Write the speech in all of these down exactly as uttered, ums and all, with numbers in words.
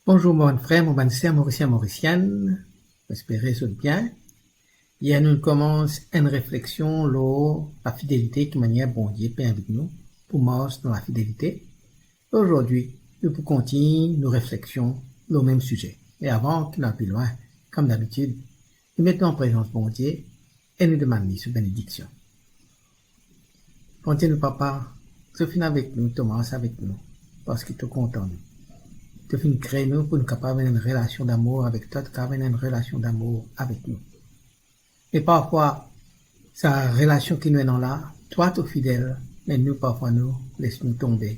Bonzour mo bann frer, mo bann ser, Morisien, Morisienn. Mo espere zot bien. Yer nou koumans enn refleksion lor lafidelite, ki manier Bondie pe invit nou pou mars dan lafidelite. Azordi, nou pou kontign nou refleksion lor mem size. Me avan ki nou al pli lwin, kom dabitid, nou met nou an prezans Bondie e nou demann li so benediksion. Bondie nou Papa, to finn avek nou, to mars avek nou, parski to kontan nou. To finn kre nou pou nou kapav ena enn relasion damour avek twa, to kapav ena enn relasion damour avek nou. Me parfwa, sa relasion ki nou ena la, twa to fidel, me nou parfwa nou les nou tonbe,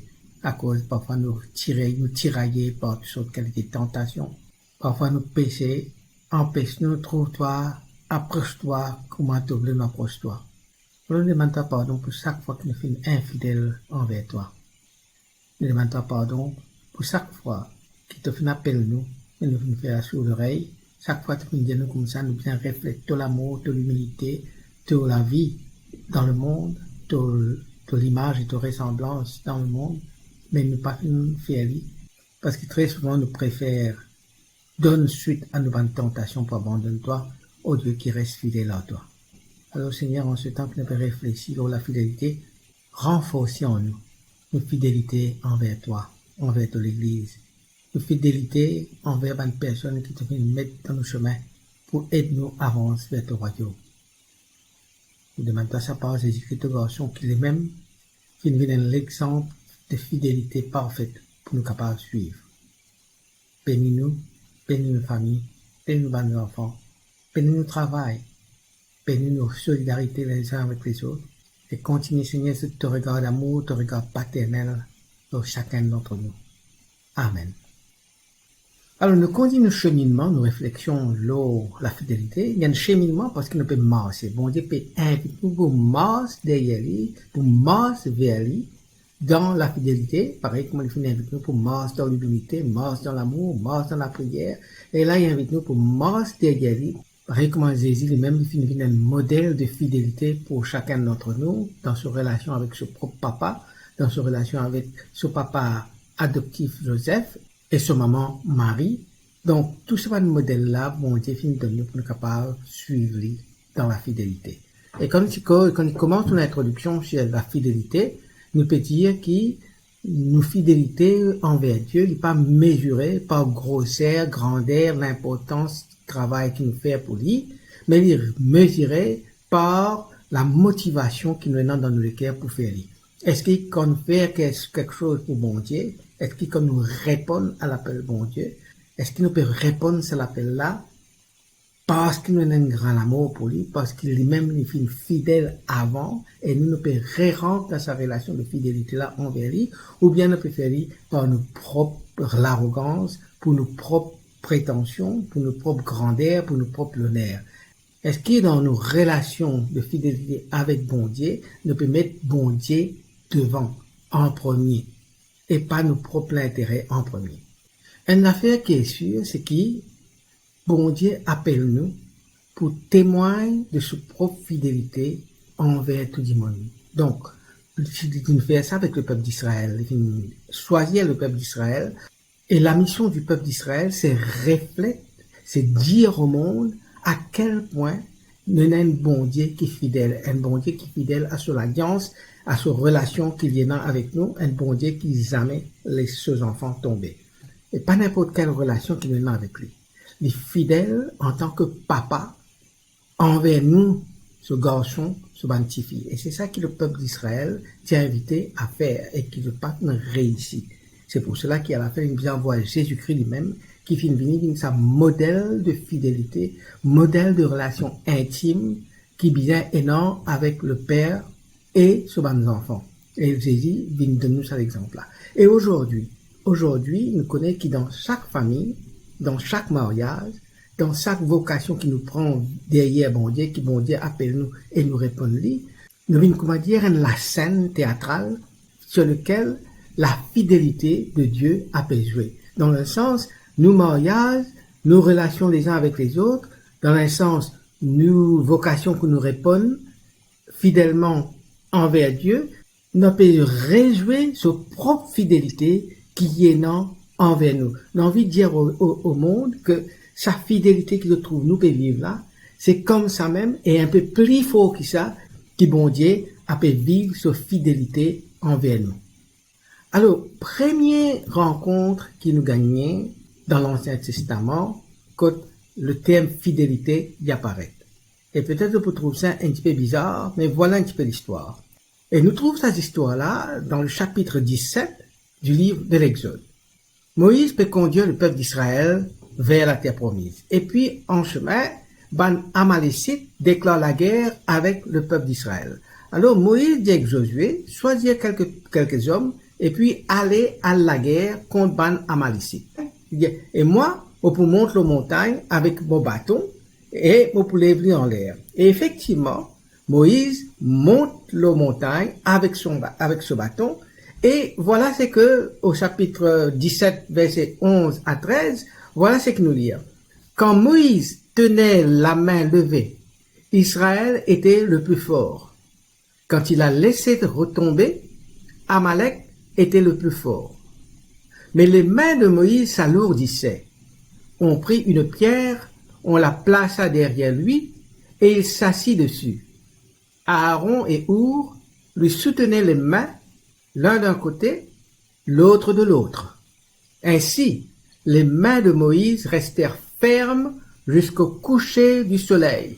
akoz parfwa nou tire, nou tiraye par tou sort kalite tantasion. Parfwa nou pese anpes nou trouv twa, apros twa kouma to vle nou apros twa. Nou demann twa pardon pou sak fwa ki nou finn infidel anver twa. Nou demann twa pardon pou sak fwa ki to finn apel nou, me nou finn fer sour lorey, sak fwa to finn dir nou koumsa nou bizin reflet to lamour, to limilite, to lavi dan lemond, to, to limaz e to resanblans dan lemond, me nou pa finn fer li, parski tre souvan nou prefer donn swit a nou bann tantasion pou abandonn twa, olie ki res fidel ar twa. Alor, Segner, an se tan ki nou pe reflesi lor lafidelite, ranforsi an nou nou fidelite anver twa, anver to Legliz, nou fidelite anver bann personn ki to finn met dan nou sime pou ed nou avans ver to rwayom. Nou demann twa sa par Zezi Kri, to Garson, ki limem finn vinn enn lexanp de fidelite parfet pou nou kapav swiv. Beni nou, beni nou fami, beni nou bann zanfan, beni nou travay, beni nou solidarite lezinn avek lezot, e kontigne, Segner, to regar damour, to regar paternel lor sakenn dantre nou. Amen. Alor, nou kontign nou seminnman, nou refleksion lor lafidelite. Li enn seminnman parski nou pe marse. Bondie pe invit nou pou mars deryer li, pou mars ver li dan lafidelite, parey kouma li finn invit nou pou mars dan limilite, mars dan lamour, mars dan lapriyer. E la, li invit nou pou mars deryer li, parey kouma Zezi limem, li finn vinn enn model de fidelite pou sakenn dantre nou, dan so relasion avek so prop papa, dan so relasion avek so papa adoptif Zozef, e so mama Mari. Donk, tou sa bann model la, Bondie finn donn nou pou nou kapav swiv li dan lafidelite. E kan nou ti ko-, kan nou koumans nou introdiksion sir lafidelite, nou pe dir ki nou fidelite anver Die, li pa mezire par groser, grander, linportans travay ki nou fer pou li, me li mezire par lamotivasion ki nou ena dan nou leker pou fer li. Eski kan nou fer ke-, kiksoz pou Bondie, eski kan nou reponn a lapel Bondie, eski nou pe reponn sa lapel la parski nou ena enn gran lamour pou li, parski limem li finn fidel avan, e nou, nou pe rerant dan sa relasion de fidelite la anver li, oubien nou pe fer li par nou prop larogans, pou nou prop pretansion, pou nou prop grander, pou nou prop loner? Eski dan nou relasion de fidelite avek Bondie, nou pe met Bondie devan, an premie, e pa nou prop lintere an premie? Enn zafer ki sir, se ki Bondie apel nou pou temwagn de so prop fidelite anver tou dimoun. Donk, si li finn fer sa avek lepep Disrael, li finn swazir lepep Disrael, e lamision di pep Disrael, se reflet, se dir omond a kel pwin nou ena enn Bondie ki fidel, enn Bondie ki fidel a so lalians, a so relasion ki li ena avek nou, enn Bondie ki zame les so zanfan tonbe. E pa ninport kel relasion ki nou ena avek li. Li fidel antan ki papa anver nou, so garson, so bann tifi. E se sa ki lepep Disrael ti invite a fer e ki zot pa finn reisi. Se pou sela ki alafin li bizin anvway Zezi Kri limem, ki finn vini, vinn sa model de fidelite, model de relasion intim ki bizin ena avek Leper e so bann zanfan. E Zezi vinn donn nou sa lexanp la. E azordi, azordi, nou kone ki dan sak fami, dan sak maryaz, dan sak vokasion ki nou pran deryer Bondie, ki Bondie apel nou e nou reponn li, nou vinn, koumadir, enn lasenn teatral sir lekel lafidelite de Die ape zwe. Dan enn sans, nou maryaz, nou relasion lezinn avek lezot, dan enn sans, nou vokasion ki nou reponn fidelman anver Die, nou pe rezwe so prop fidelite ki ena anver nou. Nou anvi dir o, o, o mond ke sa fidelite ki zot trouv nou pe viv la, se koumsamem e inpe pli for ki sa ki Bondie ape viv so fidelite anver nou. Alor, premie rankont ki nou gagne dan Lansien Testaman, kot leterm fidelite li aparet. E petet ou pou trouv sa enn tipe bizar, me vwala enn tipe listwar. E nou trouv sa zistwar la dan le sapit diset di liv de Lexod. Moiz pe kondir lepep Disrael ver later promiz. Epi, an semin, bann Amalesit deklar lager avek lepep Disrael. Alor, Moiz dir ek Zozwe, swazir kelke, kelke zom, epi ale al lager kont bann Amalesit. Li dir, e mwa, mo pou mont lor montagn avek mo baton, e mo pou lev li anler. E efektivman, Moiz mont lor montagn avek son ba-, avek so baton, e vwala seki, o sapit diset, verse onz a trez, vwala seki nou lir. Quand Moïse tenait la main levée, Israël était le plus fort. Quand il a laissé retomber, Amalek était le plus fort. Mais les mains de Moïse s'alourdissaient. On prit une pierre, on la plaça derrière lui, et il s'assit dessus. Aaron et Hur lui soutenaient les mains, l'un d'un côté, l'autre de l'autre. Ainsi, les mains de Moïse restèrent fermes jusqu'au coucher du soleil,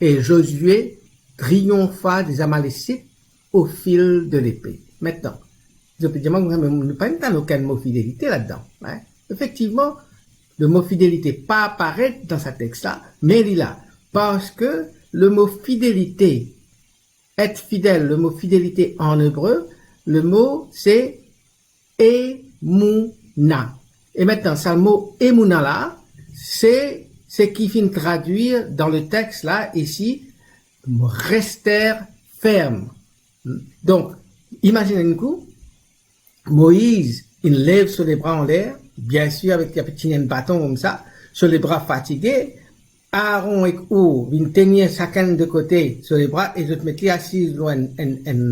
et Josué triompha des Amalécites au fil de l'épée. Maintenant, zot pe dir mwa, me nou pa inn tann okenn mo fidelite ladan, hein? Efektivman, le mo fidelite pa aparet dan sa text la, me li la, parski le mo fidelite, être fidèle, le mo fidelite an ebre, le mo se emouna. E aster, sa mo emouna la, se seki finn tradwir dan le text la, isi, rester ferm. Donk, imazinn enn kou, Moiz inn lev so lebra anler, biensir avek li ti ena enn baton koumsa, so lebra fatige, Aaron ek Hur vinn tenir sakenn de kote so lebra e zot met li asiz lor enn, enn, enn,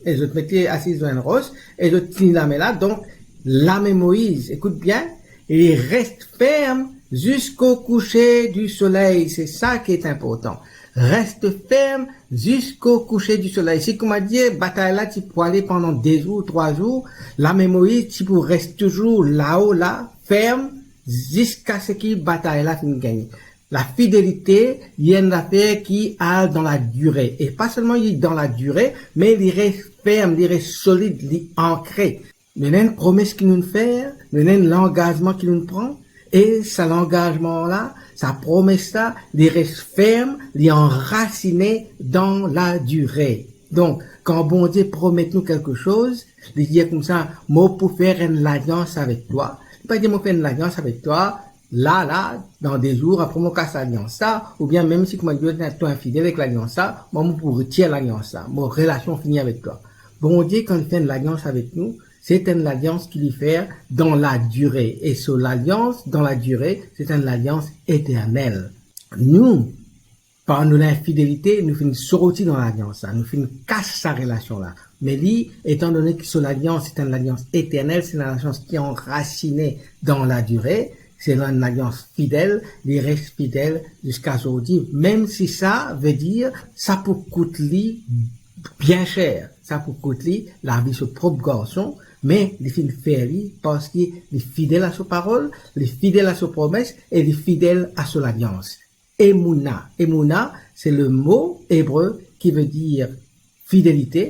e zot met li asiz lor enn ros e zot tini lame la. Donk, lame Moiz, ekout bien, li res ferm ziska kouser di soley. Se sa ki inportan. Res ferm ziska kouser di soley. Si, kouma dir, batay la ti pou ale pandan de zour, trwa zour, lame Moiz ti pou res touzour lao la, ferm, ziska seki batay la finn gagne. Lafidelite, li enn zafer ki al dan ladire. E pa selman li dan ladire, me li res ferm, li res solid, li ankre. Nou ena enn promes ki nou'nn fer, nou ena enn langazman ki nou'nn pran, e sa langazman la, sa promes la, li res ferm, li anrasine dan ladire. Donk, kan Bondie promet nou kelke soz, li dir koumsa, "Mo pou fer enn lalians avek twa." Li pa dir, "Mo fer enn lalians avek twa, la, la, dan de zour, apre mo kas lalians sa," oubien mem si kouma dir to infidel avek lalians sa, mo, mo pou retir lalians sa, mo relasion fini avek twa. Bondie, kan li fer enn lalians avek nou, se enn lalians ki li fer dan ladire. E so lalians dan ladire, se enn lalians eternel. Nou, par nou linfidelite, nou finn sorti dan lalians la, nou finn kas sa relasion la. Me li, etandone ki so lalians se enn lalians eternel, se enn lalians ki anrasine dan ladire, se enn lalians fidel, li res fidel ziska zordi, mem si sa ve dir sa pou kout li bien ser, sa pou kout li lavi so prop garson, me li finn fer li parski li fidel a so parol, li fidel a so promes e li fidel a so lalians. Emouna. Emouna, se le mo ebre ki ve dir fidelite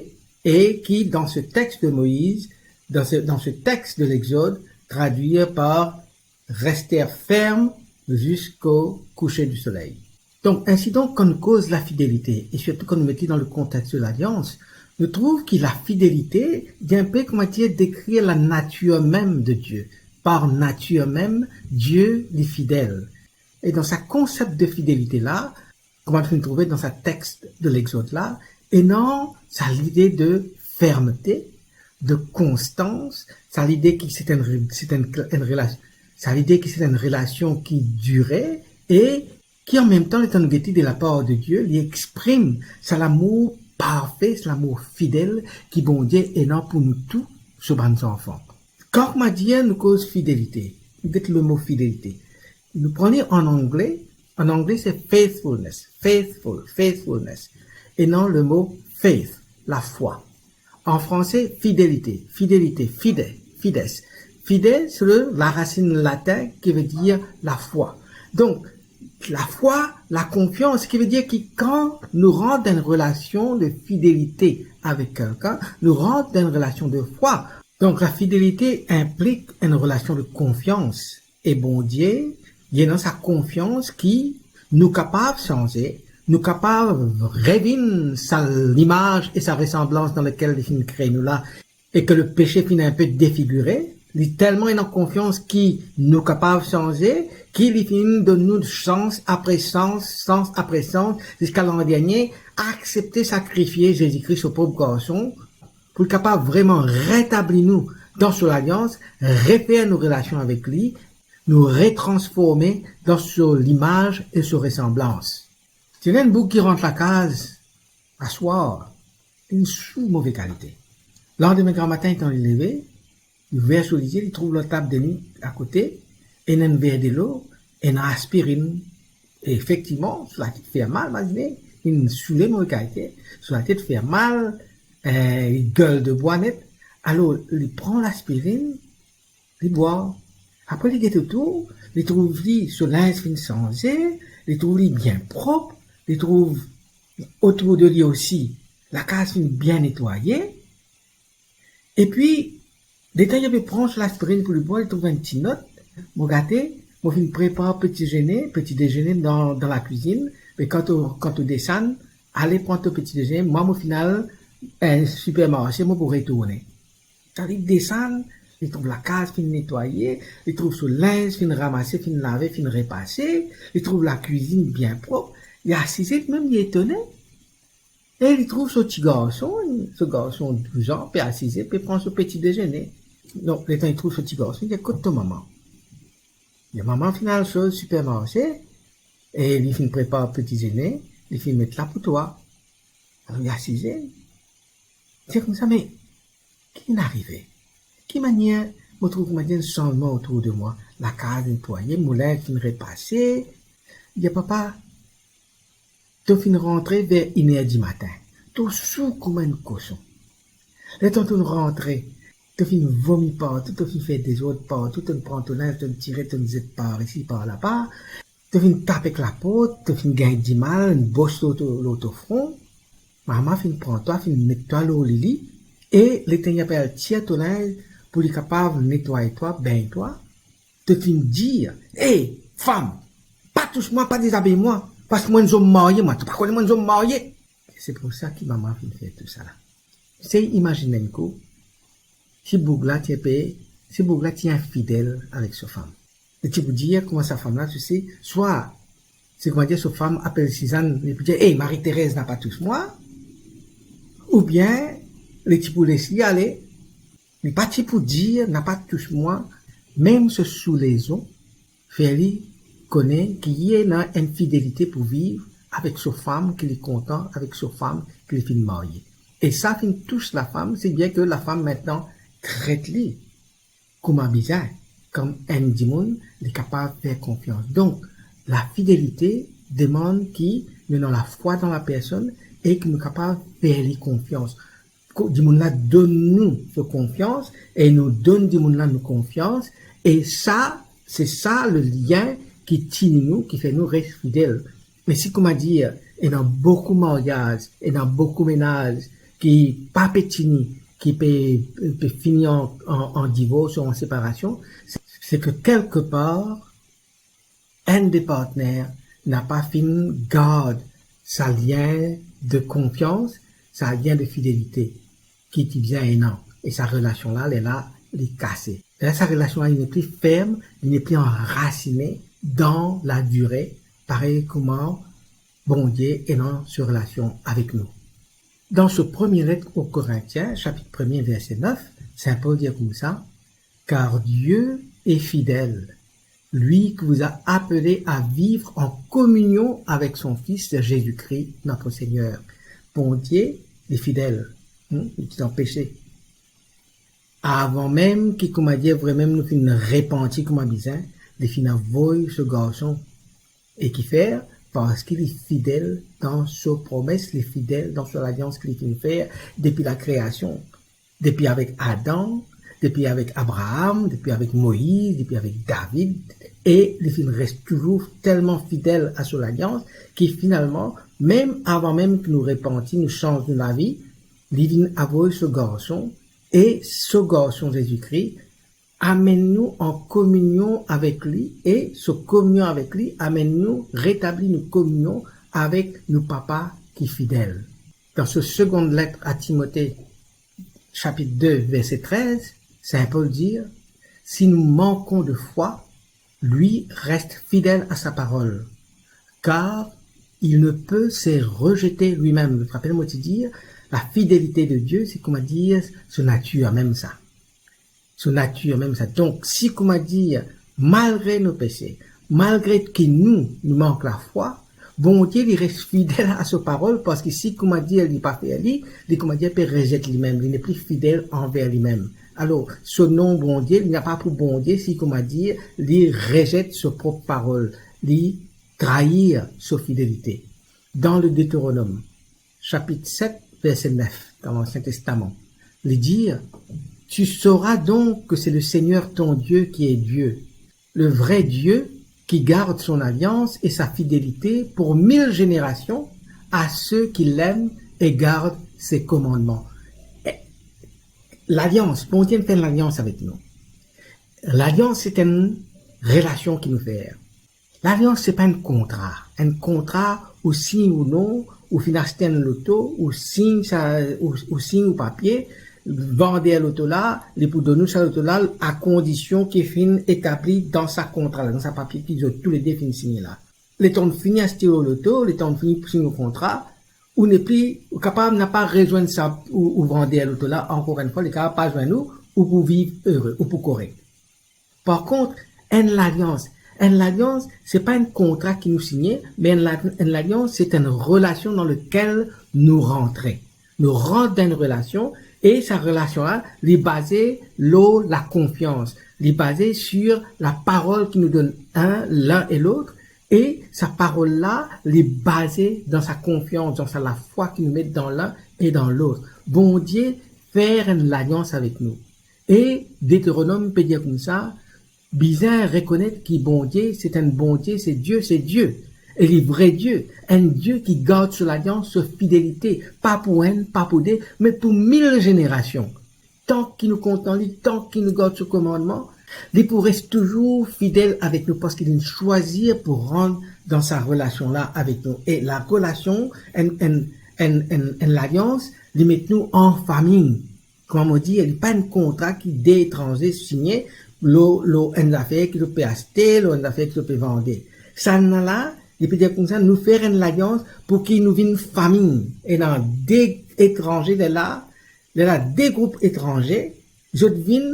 e ki, dan se text de Moiz, dan se, dan se text de Lexod, tradwir par rester ferm ziska kouser di soley. Donk, ainsi donc, kan nou koz lafidelite, e sirtou kan nou met li dan le kontex de lalians, nou trouv ki lafidelite, li inpe, kouma dir, dekrir lanatir mem de Die. Par natir mem, Die li fidel. E dan sa konsep de fidelite la, kouma nou finn trouve dan sa text de Lexod la, ena sa lide de fermte, de konstans, sa lide ki se enn re-, se enn, enn rela-, sa lide ki se enn relasion ki dire e ki, an mem tan, letan nou gete de lapar de Die, li exprim sa lamour parfe, sa lamour fidel ki Bondie ena pou nou tou, so bann zanfan. Kan mo dir nou koz fidelite, get le mo fidelite. Nou pran li an angle, an angle se faithfulness, faithful, faithfulness. E non le mo faith, lafwa. An franse, fidelite, fidelite, fide, fides. Fide, se le, larasinn latin ki ve dir lafwa. Donk, lafwa, lakonfians, ki ve dir ki kan nou rant dan enn relasion de fidelite avek kelkenn, nou rant dan enn relasion de fwa. Donk, lafidelite inplik enn relasion de konfians. E Bondie, li ena sa konfians ki nou kapav sanze, nou kapav revinn sa limaz e sa resanblans dan lekel li finn kre nou la, e ke lepese finn inpe defigire, li telman ena konfians ki nou kapav sanze, ki li finn donn nou sans apre sans, sans apre sans, ziska landernye, aksepte sakrifie Zezi Kri, so prop garson, pou li kapav vreman retabli nou dan so lalians, refer nou relasion avek li, nou retransforme dan so limaz e so resanblans. Ti ena enn boug ki rant lakaz aswar, enn sou move kalite. Landime gramatin, letan li leve, li ouver so lizie, li trouv lor tab de nwi akote, ena enn ver delo, ena aspirinn. E efektivman, so latet fer mal, imazine, enn soule move kalite, so latet fer mal, eh, li gel de bwa net. Alor, li pran laspirinn, li bwar. Apre li get otour, li trouv li, so linz finn sanze, li trouv li bien prop, li trouv otour de li osi, lakaz finn bien netwaye. Epi, letan li pe pran so laspirinn pou li bwar, li trouv enn ti not, mo gate, mo finn prepar peti dezene, peti dezene dan, dan lakwizinn, me kan to, kan to desann, ale pran to peti dezene, mwa mo finn al, eh, sipermarse, mo pou retourne. Kan li desann, li trouv lakaz finn netwaye, li trouv so linz finn ramase, finn lave, finn repase, li trouv lakwizinn bien prop, li asize, limem li etone, e li trouv so ti garson, so garson douz an, pe asize, pe pran so peti dezene. Donk, letan li trouv so ti garson, li dir, "Kot to mama?" Li dir, "Mama finn al so sipermarse, e li finn prepar peti dezene, li finn met la pou twa." Alor, li asize, li dir koumsa, "Me ki finn arive? Ki manier mo trouv kouma enn sanzman otour de mwa? Lakaz netwaye, mo linz finn repase." Li dir, "Papa, to finn rantre ver iner dimatin. To sou kouma enn koson. Letan to rantre, to finn vomi partou, to finn fer dezord partou, to pran to linz, to tire, to zet par isi, par laba. To finn tap ek laport, to finn gagn dimal, enn bos lor to, lor to fron. Mama finn pran twa, finn met twa lor lili, e letan li pe al tir to linz pou li kapav netway twa, begn twa, to finn dir, 'Ey, fam, pa tous mwa, pa dezabiy mwa, parski mo enn zom marye, mwa, to pa kone mo enn zom marye.'" Se pou sa ki mama finn fer tousala. Sey imazinn enn kou, si boug la ti pe, si boug la ti infidel avek so fam. Li ti pou dir kouma sa fam la, to se, swa, se kouma dir so fam apel Sizann, li pou dir, "Ey, Marie-Thérèse, na pa tous mwa," oubien li ti pou les li ale, li pa ti pou dir, "Na pa tous mwa," mem so soulezon fer li kone ki li ena enn fidelite pou viv avek so fam ki li kontan, avek so fam ki li finn marye. E sa finn tous lafam, si bien ki lafam aster tret li kouma bizin, kom enn dimoun li kapav fer konfians. Donk, lafidelite demann ki nou ena lafwa dan lapersonn e ki nou kapav fer li konfians. Ko-, dimoun la donn nou so konfians e nou donn dimoun la nou konfians, e sa, se sa le lien ki tini nou, ki fer nou res fidel. Me si, kouma dir, ena boukou maryaz, ena boukou menaz ki pa pe tini, ki pe, pe fini an, an, an divors ou an separasion, se, se ke kelkepar, enn de partner napa finn gard sa lien de konfians, sa lien de fidelite ki ti bizin ena, e sa relasion la, lerla, li kase. Lerla sa relasion la, li nepli ferm, li nepli anrasine dan ladire, parey kouma Bondie ena so relasion avek nou. Dan so premie let o Korintien, sapit premie, verse nef, Sin Pol dir koumsa, "Car Dieu est fidèle, lui qui vous a appelés à vivre en communion avec son Fils Jésus-Christ, notre Seigneur." Bondie, li fidel, hmm, li ti anpese. Avan mem ki, kouma dir, vremem nou finn repanti kouma bizin, li finn avoy so Garson. E kifer? Parski li fidel dan so promes, li fidel dan so lalians ki li finn fer depi lakreasion, depi avek Adam, depi avek Abraam, depi avek Moiz, depi avek David, e li finn res touzour telman fidel a so lalians ki finalman, mem avan mem ki nou repanti, nou sanz nou lavi, li vinn avoy so Garson, e so Garson Zezi Kri amenn nou an kominion avek li, e so kominion avek li amenn nou retabli nou kominion avek nou Papa ki fidel. Dan so segonn let a Timote, sapit de, verse trez, Sin Pol dir, "Si nous manquons de foi, lui reste fidèle à sa parole, car il ne peut se rejeter lui-même." Rapel mo ti dir, lafidelite de Dieu, se, kouma dir, so natir mem sa. So natir mem sa. Donk, si, kouma dir, malgre nou pese, malgre ki nou, nou mank lafwa, Bondie, li res fidel a so parol, parski si, kouma dir, li pa fer li, li, kouma dir, pe rezet limem, li nepli fidel anver limem. Alor, so nom Bondie, li napa pou Bondie si, kouma dir, li rezet so prop parol, li trair so fidelite. Dan le Deteronom, sapit set, verse nef, dan Lansien Testaman, li dir, "Tu sauras donc que c'est le Seigneur ton Dieu qui est Dieu, le vrai Dieu, qui garde son alliance et sa fidélité pour mille générations à ceux qui l'aiment et gardent ses commandements." E, lalians, Bondie fer enn lalians avek nou. Lalians, se enn relasion ki nou fer. Lalians, se pa enn kontra. Enn kontra, ou sign ou non, ou finn aste enn loto, ou sign sa, ou, ou sign ou papie, vander loto la, li pou donn ou sa loto la, a kondision ki finn etabli dan sa kontra la, dan sa papie ki zot toulede finn signe la. Letan ou fini aste ou loto, letan ou fini sign ou kontra, ou nepli, ou kapav napa rezwenn sa, ou, ou vander loto la, ankor enn fwa, li kapav pa zwenn ou, ou pou viv ere, ou pou korek. Par kont, enn lalians, enn lalians, se pa enn kontra ki nou signe, me enn la-, enn lalians, se enn relasion dan lekel nou rantre. Nou rant dan enn relasion, e sa relasion la, li baze lor lakonfians, li baze sir laparol ki nou donn enn, lin e lot, e sa parol la, li baze dan sa konfians, dan sa lafwa ki nou met dan lin e dan lot. Bondie fer enn lalians avek nou. E Deteronom pe dir koumsa, bizin rekonet ki Bondie, se enn Bondie, se Die, se Die. E li vre Die, enn Die ki gard so lalians, so fidelite, pa pou enn, pa pou de, me pou mil zenerasion. Tan ki nou kont dan li, tan ki nou gard so komannman, li pou res touzour fidel avek nou, parski li swazir pou rant dan sa relasion la avek nou. E larelasion, enn, enn, enn, enn, enn lalians, li met nou an fami. Kouma mo dir, li pa enn kontra ki de etranze signe lor, lor enn zafer ki zot pe aste, lor enn zafer ki zot pe vande. Sannla, li pe dir koumsa, nou fer enn lalians pou ki nou vinn fami. Ena de etranze, lerla, lerla de group etranze, zot vinn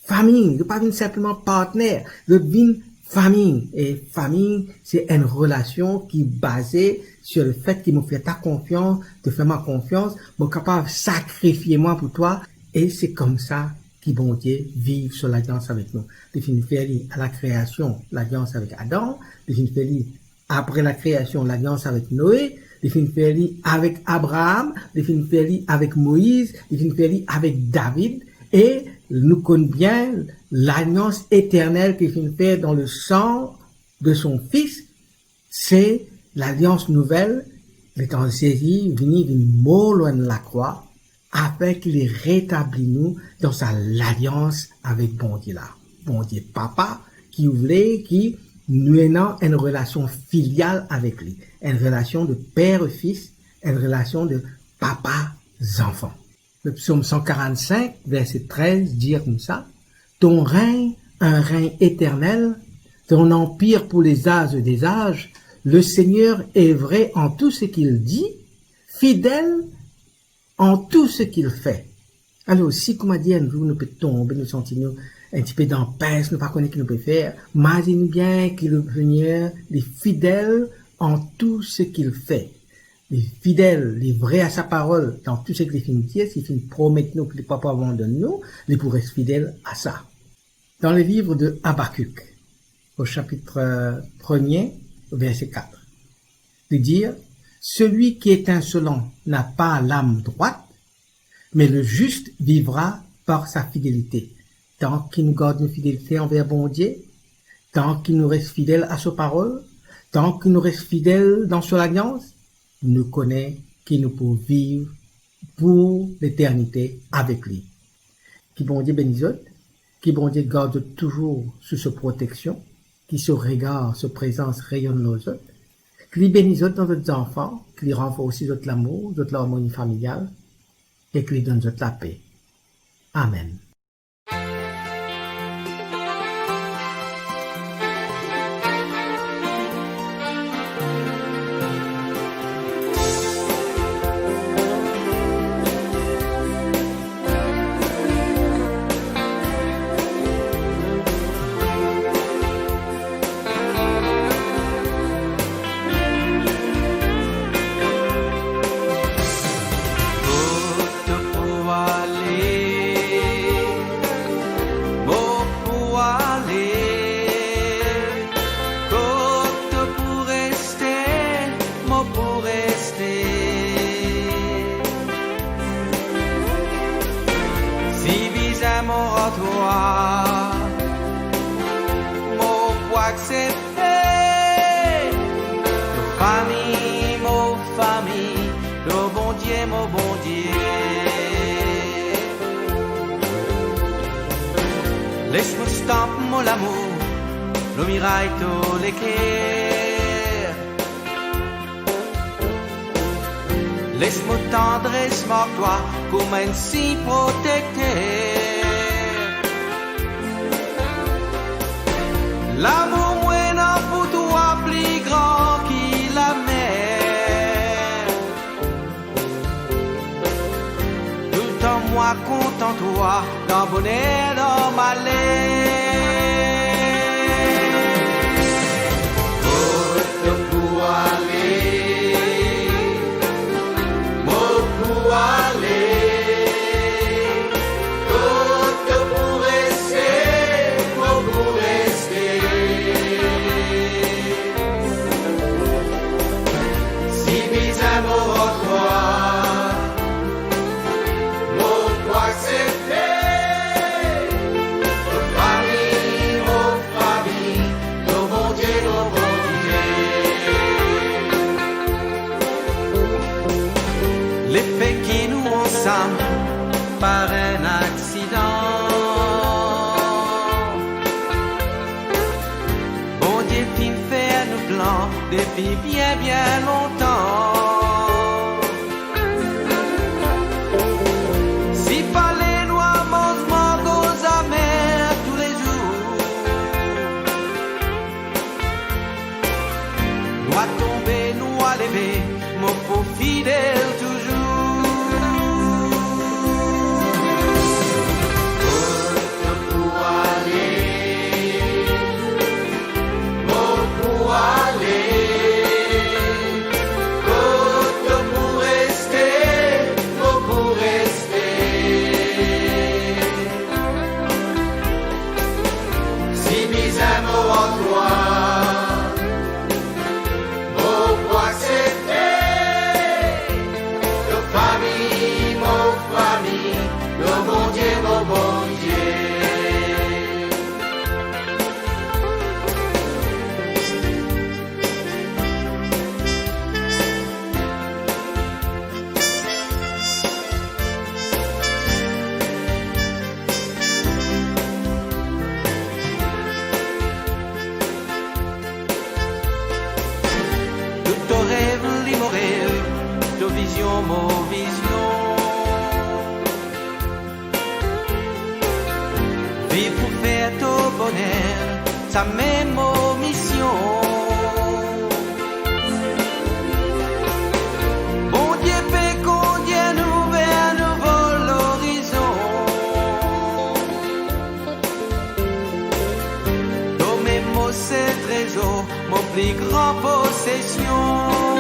fami, zot pa vinn sinpleman partner, zot vinn fami. E fami, se enn relasion ki baze sir lefet ki mo fer twa konfians, to fer mwa konfians, mo kapav sakrifie mwa pou twa, e se koumsa ki Bondie viv so lalians avek nou. Li finn fer li a lakreasion, lalians avek Adam, li finn fer li apre lakreasion, lalians avek Noe, li finn fer li avek Abraam, li finn fer li avek Moiz, li finn fer li avek David, e nou konn bien lalians eternel ki li finn fer dan lesan de so Fis, se lalians nouvel, letan Zezi vini, vinn mor lor enn lakrwa, afin ki li retabli nou dan sa lalians avek Bondie la. Bondie Papa, ki vle ki nou ena enn relasion filial avek li, enn relasion de per e fis, enn relasion de papa zanfan. Le psaume cent quarante-cinq, verset treize, dir koumsa, ton règne, un règne éternel, ton empire pour les âges des âges, le Seigneur est vrai en tout ce qu'il dit, fidèle en tout ce qu'il fait. Alor, si, kouma dir, enn zour nou pe tonbe, nou santi nou enn tipe dan pins, nou pa kone ki nou pe fer, mazinn bien ki le Seigneur, li fidel en tout ce qu'il fait. Li fidel, li vre a sa parol dan tou seki li finn dir, seki li finn promet nou ki li pa pou abandonn nou, li pou res fidel a sa. Dans le livre de Habacuc, au chapitre premier, au verset quatre, li dir, celui qui est insolent n'a pas l'âme droite, mais le juste vivra par sa fidélité. Tan ki nou gard nou fidelite anver Bondie, tan ki nou res fidel a so parol, tan ki nou res fidel dan so lalians, nou kone ki nou pou viv pou leternite avek li. Ki Bondie beni zot, ki Bondie gard zot touzour sou so proteksion, ki so regar, so prezans reyonn lor zot, ki li beni zot dan zot zanfan, ki li ranforsi zot lamour, zot larmoni familial, e ki li donn zot lape. Amen. Kot to pou ale, mo pou ale. Kot to pou reste, mo pou reste. Si bizin mo rant twa, mo pou aksepte. To fami, mo fami, to Bondie, mo Bondie. Les mo stanp mo lamour lor miray to leker. Les mo tandres mark twa kouma enn sign protekter. Lamour mo ena pou twa pli gran ki lamer. Toultan mo kontan twa, dan boner, dan maler. Kot to pou ale, mo pou ale. Kot to pou reste, mo pou reste. Si bizin mo rant twa, mo pou aksepte. To fami, mo fami, to Bondie, mo Bondie. Lefe ki nou ansam par enn aksidan, Bondie finn fer nou plan depi bien, bien lontan. Si fale nou a manz mango zamer toulezour, nou a tonbe, nou a leve, mo pou fidel touzour. Kot to pou ale, mo pou ale. Kot to pou reste, mo pou reste. Si bizin mo rant twa, mo pou aksepte. To fami, mo fami, to Bondie, mo Bondie. Tou to rev li mo rev, to vizion mo vizion. Viv pou fer to boner, samem mo mision. Bondie pe kondir nou ver nouvo lorizon. Tomem mo sel trezor, mo pli gran posesion.